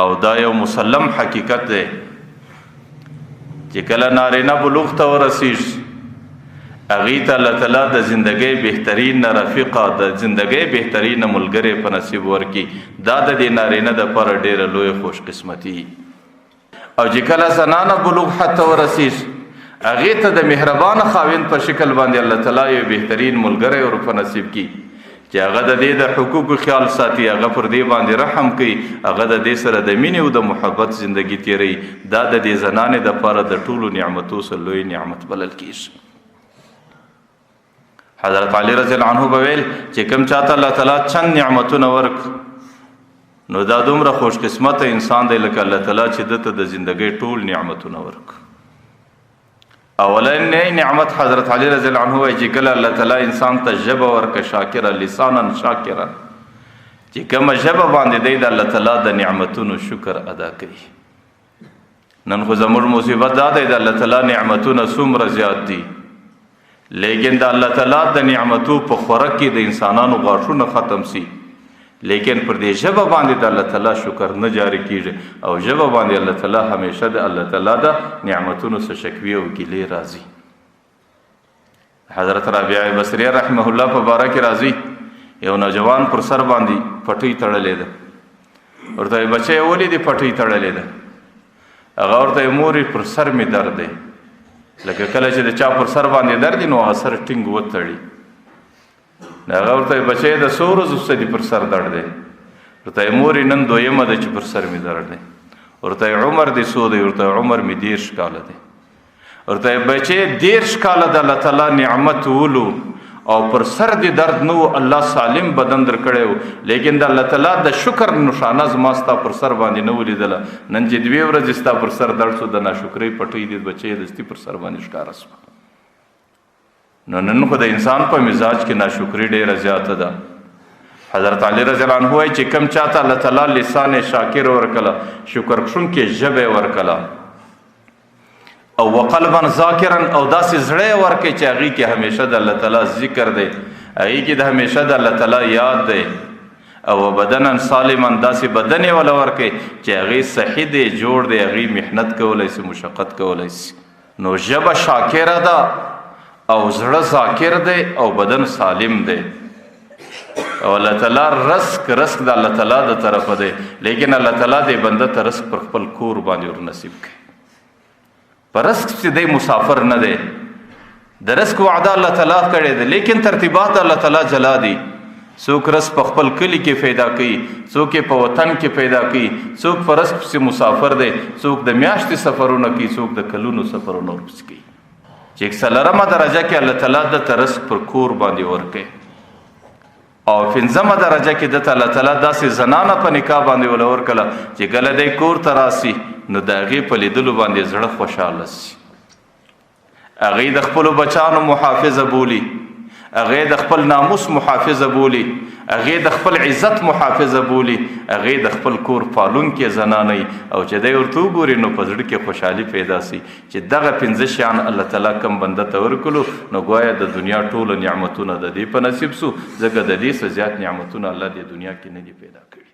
او دا یو مسلم حقیقت دی چې کله نارینه بلوغ ته ورسیږي، هغې ته الله تعالی د زندګۍ بهترین رفیقه، د زندګۍ بهترین ملګری په نصیب ورکړي. دا د دې نارینه دپاره ډېره لویه خوش قسمتي. او چې کله زنانه بلوغ حد ته ورسیږي، هغې ته د مهربان خاوند په شکل باندې الله تعالی یو بهترین ملګری ور په نصیب کړي چې هغه د دې د حقوقو خیال ساتي، هغه پر دې باندې رحم کوي، هغه د دې سره د مینې او د محبت زندگی تیروي. دا د دې زنانې دپاره د ټولو نعمتو سره لوی نعمت بلل کیږي. حضرت علی رضی الله عنه به ویل چې کوم چاته الله تعالی چند نعمتونه ورک، نو دا دومره خوش قسمت انسان دی لکه الله تعالی چې دته د زندګۍ ټول نعمتونه ورک. اولنې نعمت حضرت علی رضی الله عنه وایي چې کله الله تعالی انسان ته ژبه ورکه، شاکره لسانا شاکرا، چې کومه ژبه باندې دی د الله تعالی د نعمتونو شکر ادا کوي. نن خو زموږ مصیبت دا دی، د الله تعالی نعمتونه څومره زیات دي، لیکن د الله تعالی د نعمتو په خوراک کې د انسانانو غاښونه ختم سي، لیکن پر دې ژبه باندې د الله تعالی شکر نه جاری کیږي، او ژبه باندې الله تعالی همیشه د الله تعالی د نعمتونو څخه شکوي او ګیلې راځي. حضرت رابعه بصری رحمه الله په باره کې راځي، یو نوجوان پر سر باندې پټۍ تړلې ده. ورته وایي، بچی، ولې دې پټۍ تړلې ده؟ هغه ورته وایي، مورې، پر سر مې درد دی. لکه کله چې د چا پر سر باندې درد دی، نو هغه سر ټینګ وتړي. هغه ورته وایي، بچی، د څو ورځو څه دې پر سر درد دی؟ ورته وایي، مورې، نن دویمه ده چې پر سر مې درد دی. ورته وایي، عمر دې څو دی؟ ورته وایي، عمر مې 30 کاله دی. ورته بچي، 30 کاله د الله تعالی نعمت ولو او پر سر دې درد نو، الله سالم بدن درکړی، لیکن د الله تعالی د شکر نشانه زما ستا پر سر باندې نه ولیدله. نن چې دوې ورځې ستا پر سر درد سو، د ناشکرۍ پټۍ دې، بچی، دستي پر سر باندې ښکاره سوه. نو نن خو د انسان په مزاج کې ناشکري ډېره زیاته ده. حضرت علی رضی الله عنه وایي چې کم چاته الله تعالی لسان شاکر ورکله، شکر کښونکې ژبه ورکله، او وقلبا ذاکرا، او داسې زړه ورکې چې هغې کې همیشه د الله تعالی ذکر دی، هغې کې د همیشه د الله تعالی یاد دی، او بدنا سالما، داسې بدن یې وله ورکې چې هغې صحیح دی، جوړ دی، هغې محنت کولی سي، مشقت کولی سي. نو ژبه شاکره ده او زړه ذاکر دی او بدن سالم دی. او الله تعالی رزق، رزق د الله تعالی د طرفه دی، لیکن الله تعالی دې بنده ته رزق پر خپل کور باندې ور نصیب کړي. پر رزق چې دی مسافر نه دی. د رزق وعده الله تعالی کړې ده، لیکن ترتیبات الله تعالی جلا دي. څوک رزق په خپل کلي کې پیدا کوي، څوک یې په وطن کې پیدا کوي، څوک په رزق پسې مسافر دی، څوک د میاشتې سفرونه کوي، څوک د کلونو سفرونه ورپسې کوي. چې څلورمه درجه کې الله تعالی د ته رزق پر کور باندې ورکوي، او پنځمه درجه کې د الله تعالی داسې زنانه په نکاح باندې ولا ورکله چې کله دی کور ته راسي، نو د هغې په لیدلو باندې زړه خوشحاله سي، هغې د خپلو بچانو محافظه بولي، هغې د خپل ناموس محافظه بولي، هغې د خپل عزت محافظه بولي، هغې د خپل کور پالونکې زنانه، او چې دی ورته وګوري، نو په زړه کې خوشحالي پیدا سي. چې دغه پنځه شیان الله تعالی کم بنده ته ورکړو، نو ګویا د دنیا ټول نعمتونه د دې په نصیب سو، ځکه د دې څخه زیات نعمتونه الله د دنیا کې نه دي پیدا کړي.